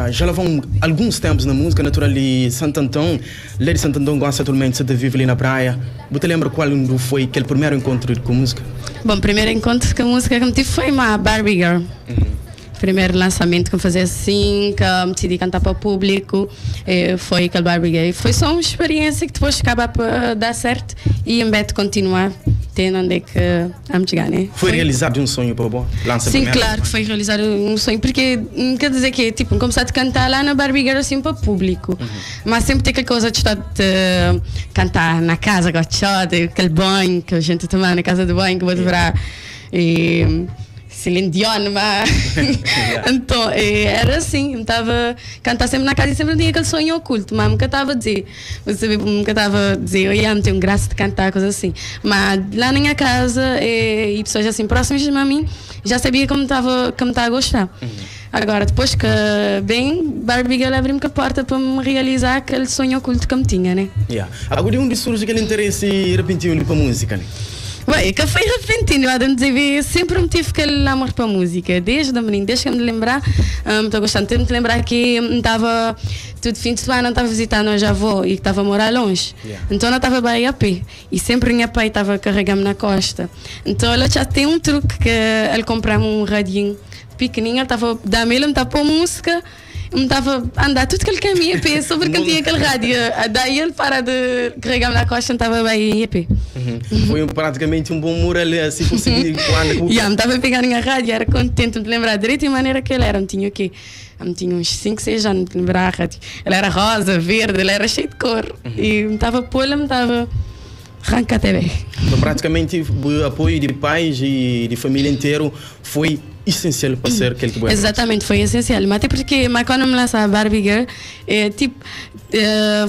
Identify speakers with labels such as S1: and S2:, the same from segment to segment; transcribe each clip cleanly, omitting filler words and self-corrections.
S1: Já lá vão alguns tempos na música, natural de Santo Antão, lá de Santo Antão gosta atualmente você vive ali na praia. Você lembra qual foi aquele primeiro encontro com música?
S2: Bom, primeiro encontro com a música que eu tive foi uma Barbie Girl. Primeiro lançamento que eu fazia assim, que eu me decidi cantar para o público, foi aquele Barbie Girl. Foi só uma experiência que depois acaba por dar certo e em vez de continuar tendo onde é que vamos chegar, né?
S1: Foi realizado um sonho para o
S2: Lança Sim, claro que foi realizar um sonho, porque quer dizer que, tipo, começar a cantar lá na Barbie Girl assim para o público, mas sempre tem aquela coisa de estar de cantar na casa, gostosa, aquele banho que a gente toma na casa de banho, que vou devorar. E Celine Dion, mas então era assim, estava cantar sempre na casa e sempre tinha aquele sonho oculto, mas nunca estava a dizer, você nunca estava a dizer, eu ia me ter um graça de cantar, coisa assim. Mas lá na minha casa e pessoas assim próximas de mim já sabia como estava como estava a gostar. Agora, depois que bem, Barbie Girl abriu-me a porta para me realizar aquele sonho oculto que eu tinha, né?
S1: Yeah. Agora, de onde surge aquele interesse repentino para a música, né?
S2: Bem, que foi repentino, eu dizer, sempre me tive aquele amor para a música, desde a menina, desde que me lembrar, estou gostando de me lembrar que estava todo fim de semana estava visitando a avó e que estava a morar longe. Yeah. Então eu estava bem a pé e sempre minha pai estava carregando na costa. Então ela já tem um truque que ele comprava um radinho pequenininho, ele estava dar-me ele me estava a pôr música, me estava a andar tudo aquele caminho a pé, sobre que tinha aquele rádio. Daí ele para de carregar-me na costa, estava bem a pé.
S1: Foi praticamente um bom mural assim conseguir
S2: quando Yeah, me estava a pegar na rádio, era contente de me lembrar direito e maneira que ele era. Eu tinha o quê? Eu tinha uns 5, 6 anos de lembrar a rádio. Ele era rosa, verde, ele era cheio de cor. E me estava a pôr, me estava arranca até bem.
S1: Então, praticamente o apoio de pais e de família inteiro foi essencial para ser aquele que é.
S2: Exatamente, foi essencial. Mas até porque mas quando me lançou a Barbie Girl, tipo,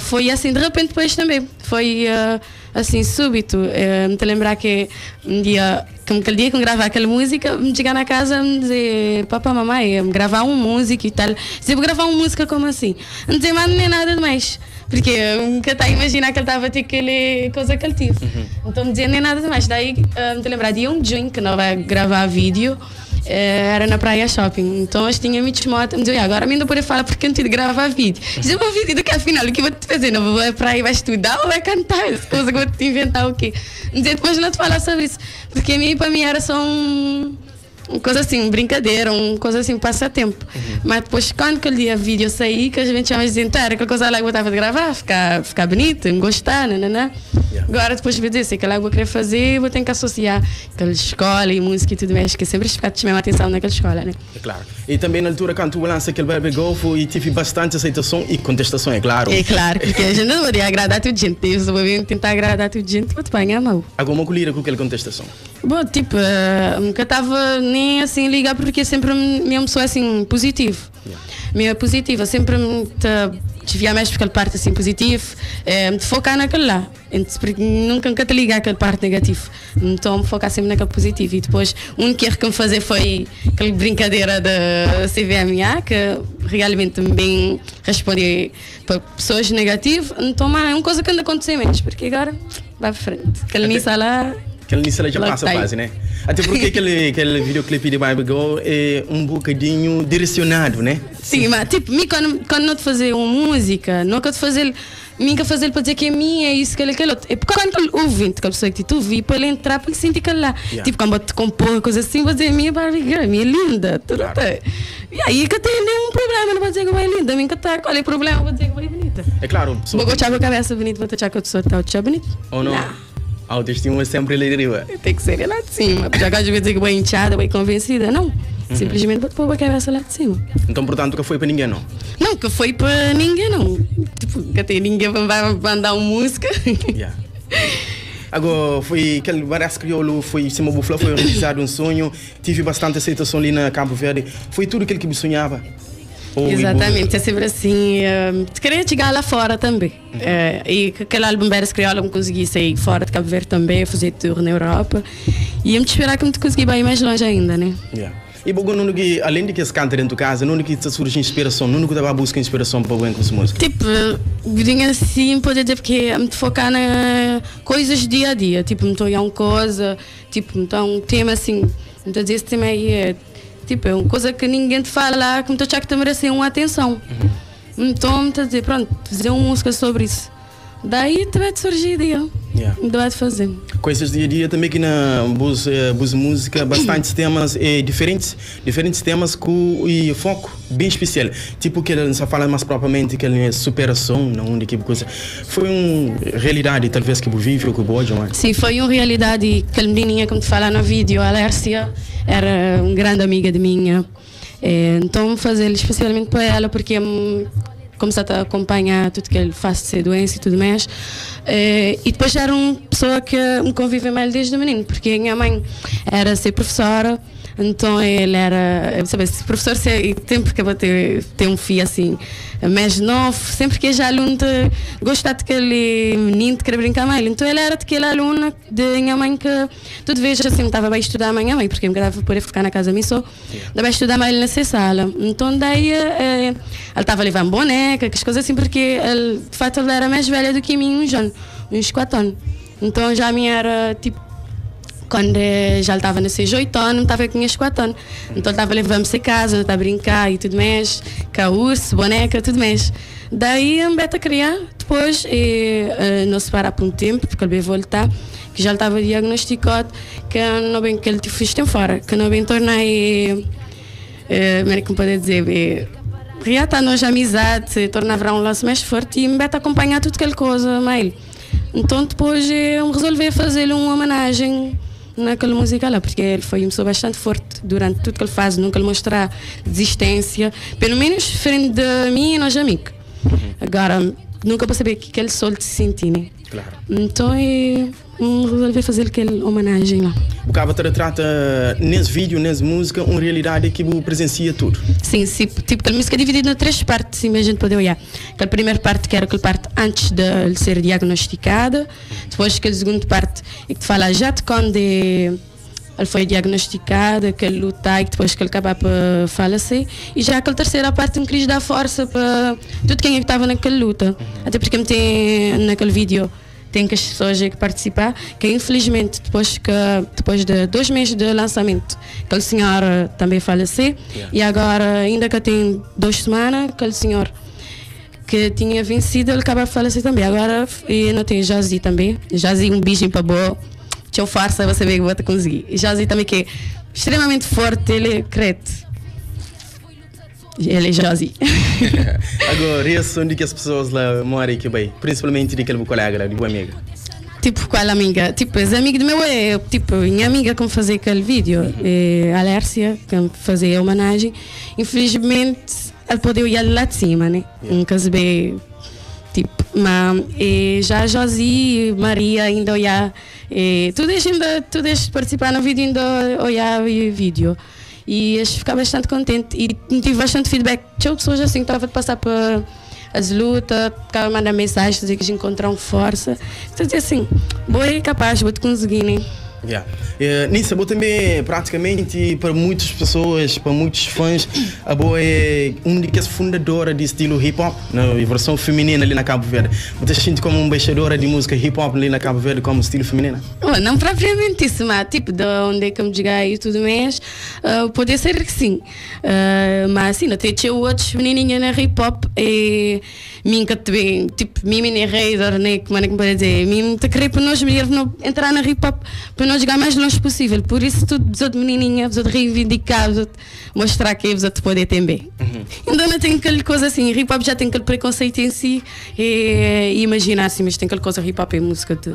S2: foi assim, de repente depois também. Foi assim, súbito. Me te lembrar que um dia, que aquele dia que eu gravava aquela música, me chegar na casa me dizer, papá, mamãe, me gravar uma música e tal. Dizer, vou gravar uma música como assim? Não dizer, mas nem nada demais. Porque eu nunca estava a imaginar que ele estava a ter aquele coisa que ele teve. Então não dizia nem nada demais. Daí, me te lembrar, dia 1 de junho, que não vai gravar vídeo, era na Praia Shopping. Então eu tinha me chamado, me dizia, agora me ainda poder falar porque eu não tive de gravar vídeo. Dizia, vou vídeo do que afinal, o que vou te fazer? Não vou à praia e vai estudar ou vai cantar? Essa coisa que vou te inventar o quê? Me dizia, depois não te falar sobre isso. Porque a mim, para mim era só uma coisa assim, brincadeira, uma coisa assim, passatempo. Mas depois, quando aquele dia vídeo saí, que a gente chama de dizer, tá, era aquela coisa lá que eu estava de gravar, ficar bonito, me gostar, nananã. Yeah. Agora, depois de dizer, aquela que eu querer fazer, vou ter que associar aquela escola e música e tudo mais, que sempre ficar te chamar a atenção naquela escola, né?
S1: É claro. E também na altura, quando tu lança aquele Barbie Girl, foi, tive bastante aceitação e contestação, é claro.
S2: É claro, porque a gente não podia agradar toda gente, eu só vou tentar agradar toda gente, vou te apanhar mal.
S1: Alguma colher com aquela contestação?
S2: Bom, tipo, nunca estava nem assim ligar porque sempre me uma pessoa assim positiva. Yeah. Minha positiva, sempre me desviar mais por aquela parte assim positiva, me focar naquele lá. Porque nunca, nunca te ligar aquela parte negativa. Então me focar sempre naquele positivo. E depois, o único erro que me fazer foi aquela brincadeira da CVMA, que realmente bem respondi para pessoas negativas. Então, mas é uma coisa que anda acontecendo menos, porque agora vai para frente. Aquele nisso lá.
S1: Aquele nisso já passa a fase, né? Até porque aquele videoclipe de Barbie Girl é um bocadinho direcionado, né?
S2: Sim, mas tipo, mim, quando não te fazer uma música, nunca te fazer, nunca fazer para dizer que é minha, é isso, que é aquele outro. É porque quando ele ouve, que a pessoa que tu ouve, para ele entrar, para ele sentir que lá. Yeah. Tipo, quando te compor coisa assim, vou dizer, minha Barbie Girl, minha linda, tudo claro. Tá. E aí que tem nenhum problema, não vou dizer que vai linda, minha tá, qual é o problema, vou dizer que vai bonita.
S1: É claro.
S2: Vou gostar com a cabeça bonita, vou touchar com a pessoa, tá, bonito.
S1: Ou não? Não. A autoestima sempre ali arriba.
S2: Tem que ser lá de cima. Já que às vezes bem inchada, bem convencida, não. Simplesmente vou pôr a cabeça lá de cima.
S1: Então, portanto, que foi para ninguém, não?
S2: Não, que foi para ninguém, não. Tipo, que tem ninguém para mandar uma música.
S1: Yeah. Agora, foi aquele Baraço Crioulo, foi em cima do Bufla, foi realizado um sonho, tive bastante aceitação ali na Cabo Verde. Foi tudo aquilo que me sonhava.
S2: Exatamente, é sempre assim. Queria chegar lá fora também. E aquele álbum Beres Crioula me consegui sair fora de Cabo Verde também, fazer tour na Europa. E eu me esperar que me consegui ir mais longe ainda, né?
S1: Yeah. E bom, não que além de que se canta dentro de casa, não que surge inspiração, não que estava busca inspiração para o com essa música.
S2: Tipo, assim, pode dizer porque me focar na coisas dia a dia, tipo, me estou a uma coisa, tipo, então um tema assim, me estou a dizer esse tema aí é. Tipo, é uma coisa que ninguém te fala, que me que te merece uma atenção. Então, me dizer, pronto, fazer uma música sobre isso. Daí te vai surgir ideia.
S1: Yeah.
S2: Vai fazer.
S1: Coisas dia a dia também que na bus, bus música, bastantes temas diferentes, diferentes temas com e foco bem especial. Tipo que ele só fala mais propriamente que ele é superação, não de que coisa. Foi uma realidade talvez que vive ou que pode, mas.
S2: Sim, foi uma realidade que a menininha como te fala no vídeo, a Alércia, era uma grande amiga de minha. Então fazer especialmente para ela porque começar a acompanhar tudo que ele faz de ser doença e tudo mais. E depois era uma pessoa que me convive mais desde menino, porque a minha mãe era ser professora, então ele era, sabe, professor sempre que eu vou ter um filho assim, mais novo, sempre que já aluno gostava daquele menino que queria brincar mais. Então ele era daquele aluno de minha mãe que tudo vez assim, estava bem estudar a minha mãe, porque eu me poder ficar na casa minha só, estava a estudar mais nessa sala. Então daí ele estava levando boneca, as coisas assim, porque ele, de fato ele era mais velha do que mim, uns 4 anos. Então já a minha era tipo, quando já estava nesses 8 anos, estava com uns 4 anos. Então estava levando-se a casa, estava a brincar e tudo mais, com urso, boneca, tudo mais. Daí a Beta criar, depois não se parar por um tempo, porque ele veio voltar, que já estava diagnosticado, que não bem que ele fez tempo fora, que não bem tornei, como é que pode dizer, reatar nós amizade, tornava um laço mais forte e me Beta acompanhar tudo aquela coisa, mas então depois eu resolvi fazer-lhe uma homenagem naquela música lá, porque ele foi uma pessoa bastante forte durante tudo que ele faz, nunca lhe mostrar desistência, pelo menos frente de mim e nós amigos. Agora, nunca percebi que ele só se sentir, né?
S1: Claro.
S2: Então, eu resolvi fazer aquela homenagem lá.
S1: O Cabo retrata nesse vídeo, nessa música, uma realidade que presencia tudo.
S2: Sim, sim, tipo, a música é dividida em 3 partes, sim, a gente pode olhar. Aquela primeira parte, que era aquela parte antes de ele ser diagnosticada, depois aquela segunda parte, que te fala já de quando ele foi diagnosticado, que ele luta e depois que ele acaba para falecer, e já aquela terceira parte me quis dar força para tudo quem é que estava naquela luta. Até porque me tem naquele vídeo tem que as pessoas que participar, que infelizmente depois de 2 meses de lançamento, aquele senhor também faleceu, e agora ainda que tem 2 semanas, aquele senhor que tinha vencido, ele acaba de falecer também. Agora e não tem Josi também, Josi um beijinho para boa, tchau força, você vê que vou te conseguir. E Josi também que é extremamente forte, ele é crente. Ele é Josi.
S1: Agora, reação de que as pessoas lá moram aqui bem, principalmente daquele colega lá, de boa amiga.
S2: Tipo, qual amiga? Tipo, as amigas do meu é, tipo, minha amiga que me fazia aquele vídeo, é, a Alércia, que me fazia a homenagem. Infelizmente, ela pôde ir lá de cima, né? Nunca se vê, tipo, mas e já a Josi, Maria ainda olhar, e, tudo ainda, tudo participar no vídeo ainda olhar o vídeo. E acho que ficava bastante contente e tive bastante feedback. Tinha pessoas assim que estava a passar por as lutas, ficava a mandar mensagens, dizer que encontraram força. Então, dizer assim, boa é capaz, vou te conseguir, né?
S1: Yeah. Nissa, boa também, praticamente, para muitas pessoas, para muitos fãs, a boa é uma das fundadoras de estilo hip hop, na versão feminina ali na Cabo Verde. Você se sente como embaixadora de música hip hop ali na Cabo Verde como estilo feminina?
S2: Oh, não propriamente isso, mas tipo, de onde é que me diga e tudo mais, pode ser que sim. Mas assim, até tinha outros menininhas na hip hop e mim que também, tipo, mim nem hater, né, como é que me pode dizer, mim te querer para nós mesmo entrar na hip hop para nós chegar mais longe possível. Por isso tudo precisa de menininha, precisa de reivindicar, precisa de mostrar que precisa de poder também. Então não tem aquela coisa assim, hip hop já tem aquele preconceito em si e imagina assim, mas tem aquela coisa hip hop é música de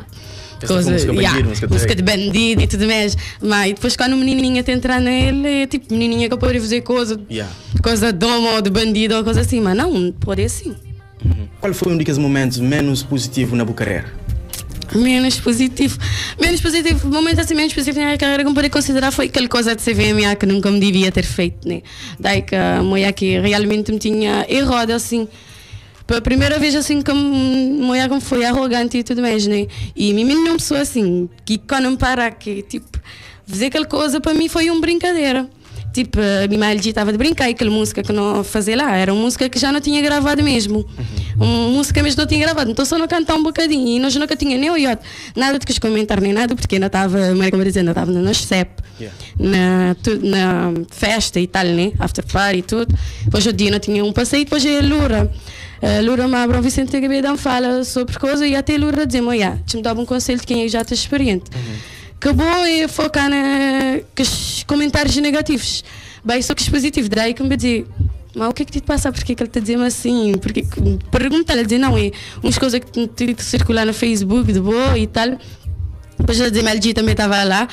S2: coisa,
S1: música, bandido,
S2: yeah,
S1: música de
S2: música de bandido e tudo mais. Mas e depois quando o menininha te entrar nele, é tipo menininha que pode fazer coisa,
S1: yeah,
S2: coisa de homo ou de bandido ou coisa assim, mas não, pode assim.
S1: Qual foi um dos momentos menos positivos na tua carreira?
S2: Menos positivo. Menos positivo, momento assim menos positivo na minha carreira, como poder considerar, foi aquela coisa de CVMA que nunca me devia ter feito, né? Daí que a mulher que realmente me tinha errado, assim. Pela primeira vez, assim, como mulher como foi arrogante e tudo mais, né? E mim não pessoa assim, que quando me para, que tipo, fazer aquela coisa para mim foi uma brincadeira. Tipo, a minha mãe estava de brincar e aquela música que não fazia lá era uma música que já não tinha gravado mesmo. Un músika mesmo não tinha gravado, então só não cantar um bocadinho. E nós nunca tinha nem oiado nada de que os comentar nem nada, porque ainda estava, como eu dizia, ainda estava no nosso CEP, na festa e tal, né? After party e tudo. Depois o dia não tinha um passeio, depois é a Lura. A Lura Mabra, Vicente Gabedão fala sobre coisa e até a Lura dizia, olha, te me dava um conselho de quem já está experiente. Acabou e focar na que comentários negativos. Bem, só que os positivos, daí que me dizia, mas o que é que te passa? Porque que ele te dizia assim? Porque pergunta-lhe, dizer, não, é umas coisas que te, te circular no Facebook de boa e tal. Depois a DMLG também estava lá.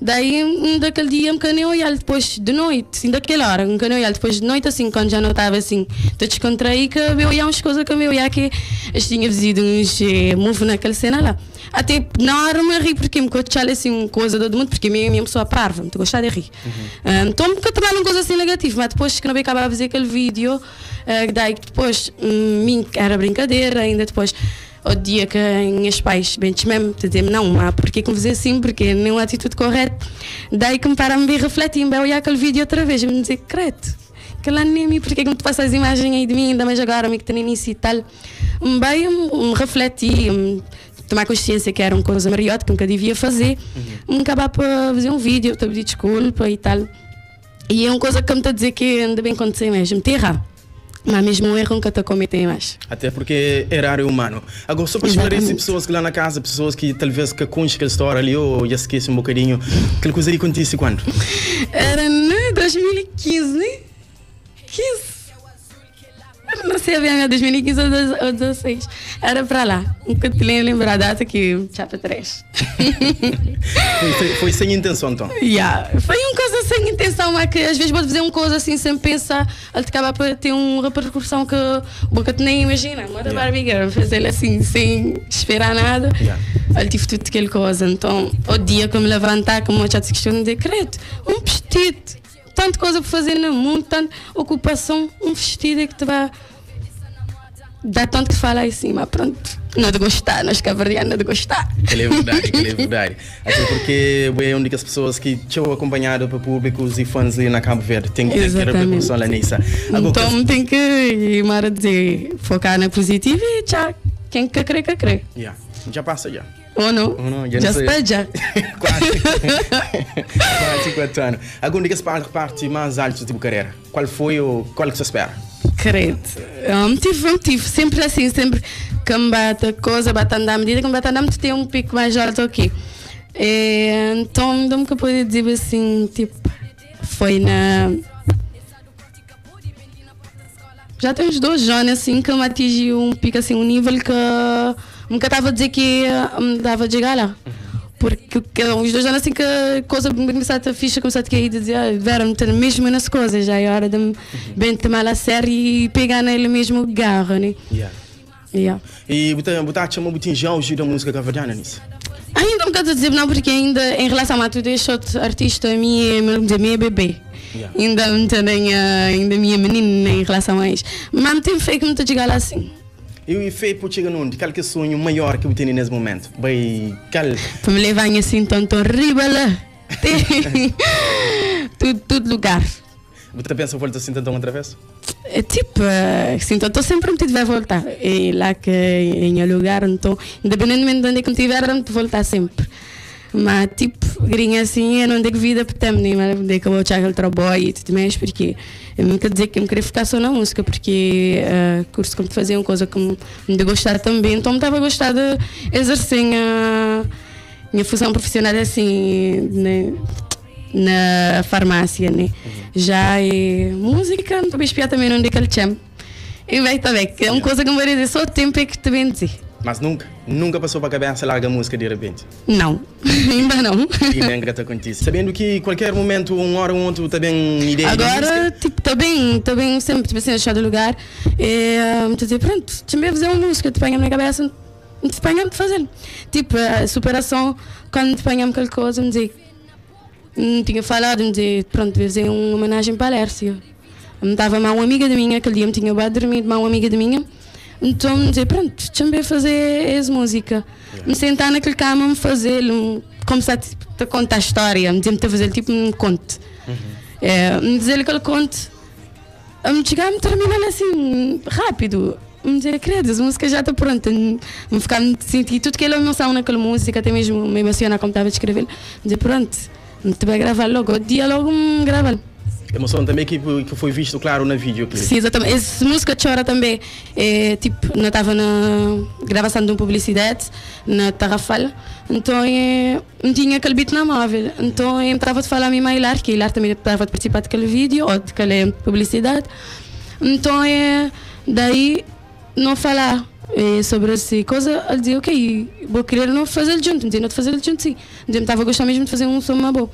S2: Daí, daquele dia, me canei olhar depois de noite, assim, daquela hora, me canei olhar depois de noite, assim, quando já não estava assim, estou descontraí, que eu olhar umas coisas que eu olhar que eu tinha visto uns move naquela cena lá. Até na hora me ri, porque me coachava assim, uma coisa do mundo, porque a minha pessoa parva, me gostava de rir. Então, me tomar uma coisa assim negativa, mas depois que não acabava de fazer aquele vídeo, daí depois, mim, era brincadeira, ainda depois. O dia que meus pais bem mesmo te dizer não, mas porque que me fazer assim, porque não é a atitude correta. Daí que me para me refletir, me olhar aquele vídeo outra vez e me dizer, credo, que lá nem me, porque que me passa as imagens aí de mim, ainda mais agora, me que tem início e tal. Me bem, me refleti, me tomar consciência que era uma coisa maior que nunca devia fazer, me acabar para fazer um vídeo, te pedir desculpa e tal. E é uma coisa que me está a dizer que ainda bem acontecer mesmo, te errar. Mas mesmo um erro nunca te cometer mais.
S1: Até porque errar é humano. Agora, só para esclarecer pessoas que lá na casa, pessoas que talvez que conhecem aquela história ali ou já esquecem um bocadinho, aquela coisa ali acontece quando?
S2: Era em 2015, né? 15. Não sei bem, era 2015 ou 2016. Era para lá. Nunca te lembro a data que já para trás.
S1: Foi sem intenção, então?
S2: Yeah. Foi uma coisa sem intenção, mas que às vezes pode fazer uma coisa assim sem pensar, ele acaba por ter uma repercussão que boca te nem imagina. Mas a Barbie Girl, fazer assim sem esperar nada. Eu tive tudo aquele coisa. Então, o dia que eu me levantar, como eu já te questiono, de credo, um vestido, tanta coisa para fazer no mundo, tanta ocupação, um vestido é que te vai dar tanto que falar assim, mas pronto, não de gostar, nós cabo-verdianos não de gostar.
S1: Aquilo é verdade, aquilo é verdade. Até porque é uma das pessoas que tinham acompanhado para públicos e fãs ali na Cabo Verde, tem que ter repercussão lá nisso.
S2: Agora, então tem que, mara dizer, focar na positiva e tchau, quem que crê, que crê.
S1: Yeah. Já passa já.
S2: Ou não?
S1: Ou não,
S2: já,
S1: já
S2: está já.
S1: Quase. Quase 4 anos. Agora, diga a parte mais alta da tua carreira. Qual foi ou qual que você espera?
S2: Credo. Tive, sempre assim, sempre que me bate coisa, bate andar, à medida que me bate andar, tem um pico mais alto aqui. E, então, não me poder dizer assim, tipo, foi na... Já tem uns 2 anos assim que me atingi um pico, assim, um nível que nunca estava a dizer que me dava de chegar lá. Porque uns 2 anos assim que a coisa começou a ter ficha, começou a cair e dizer, Vera, me mesmo nas coisas, já é hora de me bem tomar a sério e pegar nele mesmo garra, né?
S1: Yeah.
S2: Yeah.
S1: E você chama o já o da música cabo-verdiana nisso?
S2: Ainda não quero dizer não, porque ainda em relação a tudo este outro artista, a minha, minha bebê.
S1: Yeah.
S2: Ainda não tenho, ainda minha menina em relação a isso. Mas me tem feito muito chegar lá assim.
S1: E o feito chega num, qual que é o sonho maior que eu tenho nesse momento? Bem, qual?
S2: Para me levar assim tão horrível lá. Tudo lugar.
S1: Você pensa voltar assim então outra vez?
S2: É tipo, assim, estou sempre metido vai voltar. E lá que em lugar, então, independentemente de onde é que estiver, eu voltar sempre. Mas tipo, grinha assim, eu não digo vida para também, mas não digo que eu vou aquele trabalho e tudo mais, porque eu não quero dizer que eu me queria ficar só na música, porque curso como fazer uma coisa que me de gostar também, então me estava a gostar de exercer a minha função profissional assim, né, na farmácia, né? Já é música, não estou a espiar também não digo que ele chama. E vai também, que é uma coisa que me vai dizer, só o tempo é que te vem dizer.
S1: Mas nunca passou para a cabeça larga a música de repente?
S2: Não, ainda não.
S1: E nem que acontece. Sabendo que qualquer momento, uma hora ou outra, também ideia
S2: Agora, tipo, também sempre, tipo assim, achar do lugar, e me dizer, pronto, deixa-me fazer uma música, te ponho na minha cabeça, te ponho a fazer. Tipo, a superação, quando te ponho aquela coisa, me dizer, não tinha falado, me dizer, pronto, vou fazer uma homenagem para a Lércia. Me estava mal uma amiga de minha, aquele dia me tinha dormido mal uma amiga de minha. Então me dizer, pronto, deixa-me fazer essa música. Me sentar naquele cama, me fazer, começar a contar a história, me dizer, me fazer tipo um conto. É, me dizer aquele conto, me chegar, me terminar assim, rápido. N dizê, Credo, es múzika já ta pronta. N fika N sinti tudu kel emoson na kel múzika, até mesmu me emosiona kómu tava skrebe-l. N dizê, prontu, N ta bai grava-l logu. Otu dia logu N grava-l.
S1: Emoson tanbe ki ki foi vistu klaru na vídeo-clipe.
S2: Sim, exatamente. Es múzika Txora tanbe é tipo, N tava na gravason di un publisidadi na Tarrafal, nton é N tinha kel beat na móvel. Nton N tava ta fala mi ma Ilar, ki Ilar tanbe tava ta partisipa di kel vídeo ô di kel publisidadi. Nton é daí no fala sobre esse coisa, el dizia ok, bo querer no fazel djunto, N dizia no ta fazel djunto sim, N dizia N tava gosta mesmo de fazer um som ma bo.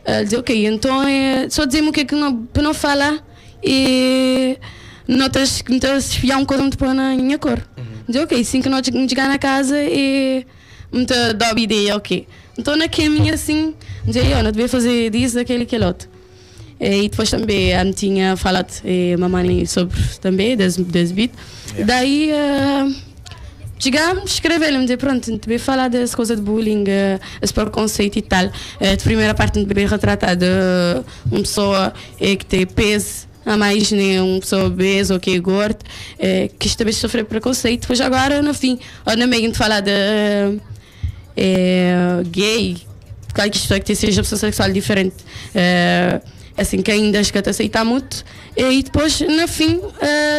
S2: El dizia ok, nton é só dizem-me o que é que no pa no fala e no ta N ta esfia um coisa N ta pô na nha cor. N dizia ok, assim que no txiga na casa e N ta dá-bu ideia ok. Nton na caminho assim, N dizia yo, no ta ben fazer disso, daquele e kel outro. E depois também a tinha falado mamãe sobre também des, des beat. Yeah. Daí chegamos, escrever-lhe, dizer pronto, também falar dessa coisa de bullying, esse preconceito e tal. De primeira parte, também retratar de uma pessoa que tem peso a mais, né, uma pessoa obesa ou que é gorda, que também sofre preconceito. Depois agora, no fim, ou no meio de falar de gay, claro que isto é que seja pessoa sexual diferente, assim, que ainda acho que te aceitar muito, e depois, no fim,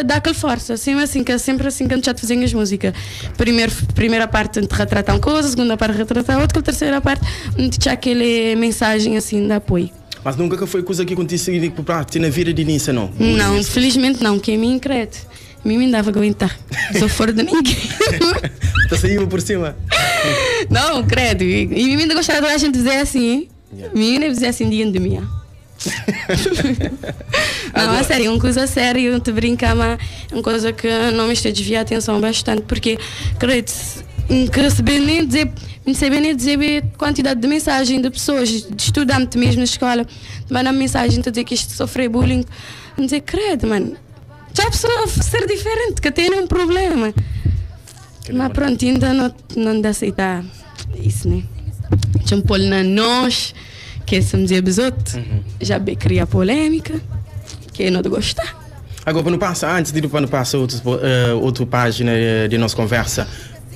S2: dá aquela força, assim, assim, que é sempre assim que a gente já te fazia as músicas. Primeiro, primeira parte, a gente retrata uma coisa, segunda parte, retrata outra, a terceira parte, a gente tinha aquela mensagem assim de apoio.
S1: Mas nunca que foi coisa que aconteceu para na vida de Nissa, não?
S2: Não, felizmente não, que a mim credo. A mim me dava aguentar. Sou fora de ninguém.
S1: Tá saindo por cima?
S2: Não, credo. E mim ainda gostava de a gente dizer assim, hein? Yeah. Mim ainda dizer assim diante de mim. Não, a sério, uma coisa séria, não te brincar, mas uma coisa que não me está a desviar a atenção bastante, porque, credo, não quero saber nem dizer, não sei nem dizer a quantidade de mensagem de pessoas, de estudante mesmo na escola, mandam mensagem a dizer que isto sofre bullying, não dizer, credo, mano, já a pessoa ser diferente, que tem um problema. Mas pronto, ainda não, não dá aceitar isso, né? Tinha um pôr na nós, que se me dizia besoto, já bem cria polêmica, que não de gostar.
S1: Agora, para não passar, antes de ir para não passar outro, outra página de nossa conversa,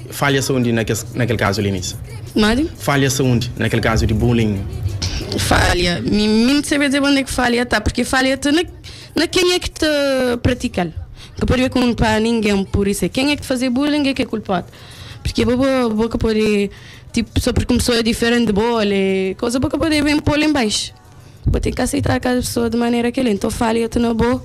S1: falha saúde naquele, naquele caso, Linice?
S2: Madi?
S1: Falha saúde naquele caso de bullying?
S2: Falha. Mim saber dizer onde é que falha tá, porque falha tá na, na quem é que te pratica. Que pode culpar ninguém por isso. Quem é que te fazer bullying é que é culpado. Porque boa boca pode, tipo, só porque uma pessoa é diferente de bola, coisa boca pode bem pôr em baixo. Vou ter que aceitar cada pessoa de maneira que ele é. Então falha tá na boa.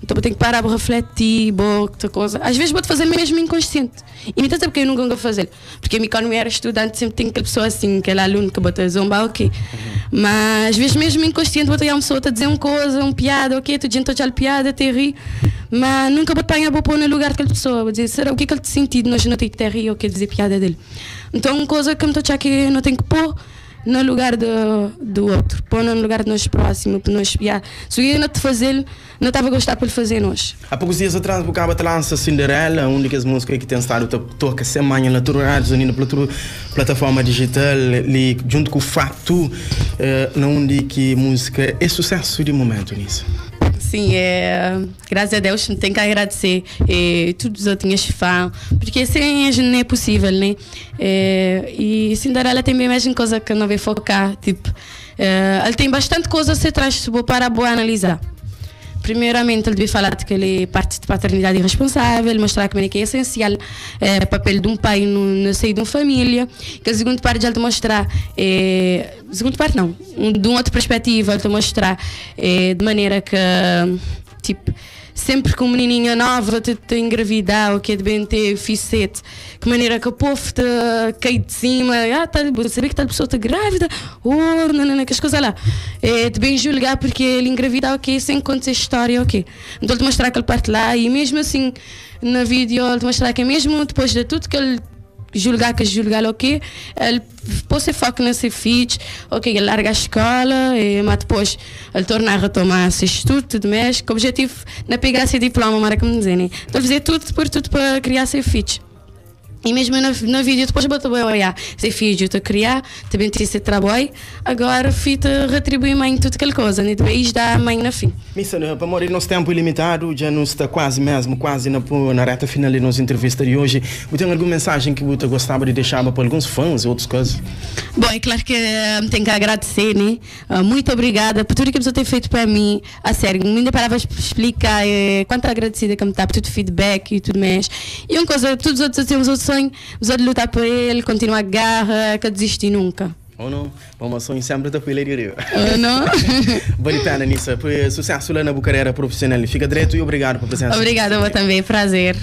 S2: Então vou ter que parar para refletir, boa, coisa. Às vezes vou te fazer mesmo inconsciente. E me porque eu nunca vou fazer. Porque eu, quando eu era estudante, sempre tinha aquela pessoa assim, aquele aluno que bota zomba, ok. Mas às vezes mesmo inconsciente, vou ter uma pessoa a dizer uma coisa, uma piada, ok, tu gente a piada, te ri. Mas nunca vou apanhar, vou pôr no lugar daquela pessoa. Vou dizer, será o que é que ele te sentido nós não tem que ter ri ou quer dizer piada dele. Então, uma coisa que me estou a que não tenho que pôr no lugar do, do outro, pôr no lugar de nós próximo, para nós espiar. Se eu não te fazer, não estava a gostar por fazer nós.
S1: Há poucos dias atrás, o Caba lança Cinderela, uma das músicas que tem estado toca semana na tua rádio, na tua plataforma digital, ali, junto com o Fatu, onde que música é sucesso de momento nisso.
S2: Sim, é, graças a Deus, tenho que agradecer todos os outros fãs, porque sem a gente não é possível, né? É, e Cinderela tem bem mais coisa que não vai focar, tipo, ele tem bastante coisa a ser traz para boa analisar. Primeiramente, ele deve falar de que ele é parte de paternidade irresponsável, mostrar como é que é essencial o papel de um pai no, no seio de uma família. Que a segunda parte, ele te mostrar, segunda parte não, de uma outra perspectiva, ele te mostrar de maneira que, tipo, sempre que uma menininha nova te, te engravidar ou que é de bem ter ficete, que maneira que o povo te cai de cima, ah, tá, saber que tal pessoa está grávida, oh, não, não, não, que as coisas lá. É, te bem julgar porque ele engravida, ok, sem contar história, ok. Então ele te mostrar aquela parte lá e mesmo assim, na vídeo, ele te mostrar que mesmo depois de tudo que ele julgar que julgar ok, ele pôs foco nesse filho, ok, ele larga a escola, e, mas depois ele torna a retomar seu estudo, tudo mais, com o objetivo não é pegar seu diploma, mas como dizer, né? Então fazer tudo por tudo para criar seu filho. E mesmo na vídeo depois bota boi olhar, se filho te criar, também te se trabalho, agora fita retribui mãe tudo aquela coisa, né? Depois dá a mãe na fim.
S1: Missa, né, para morrer nosso tempo ilimitado, já nos está quase mesmo, quase na reta final da nossa entrevista de hoje. Você tem alguma mensagem que você gostava de deixar para alguns fãs e outras coisas?
S2: Bom, é claro que tenho que agradecer, né? Muito obrigada por tudo que você tem feito para mim. A sério, não dá palavras para explicar quanto agradecida que me está por todo o feedback e tudo mais. E uma coisa, todos os outros temos outro sonho, os outros lutar por ele, continuar a garra, que desistir nunca.
S1: Ou não? Bom, sonho sempre da pila de
S2: Ou não?
S1: Vale a pena nisso. Sucesso lá na carreira profissional. Fica direito e obrigado pela presença.
S2: Obrigada, eu também. Prazer.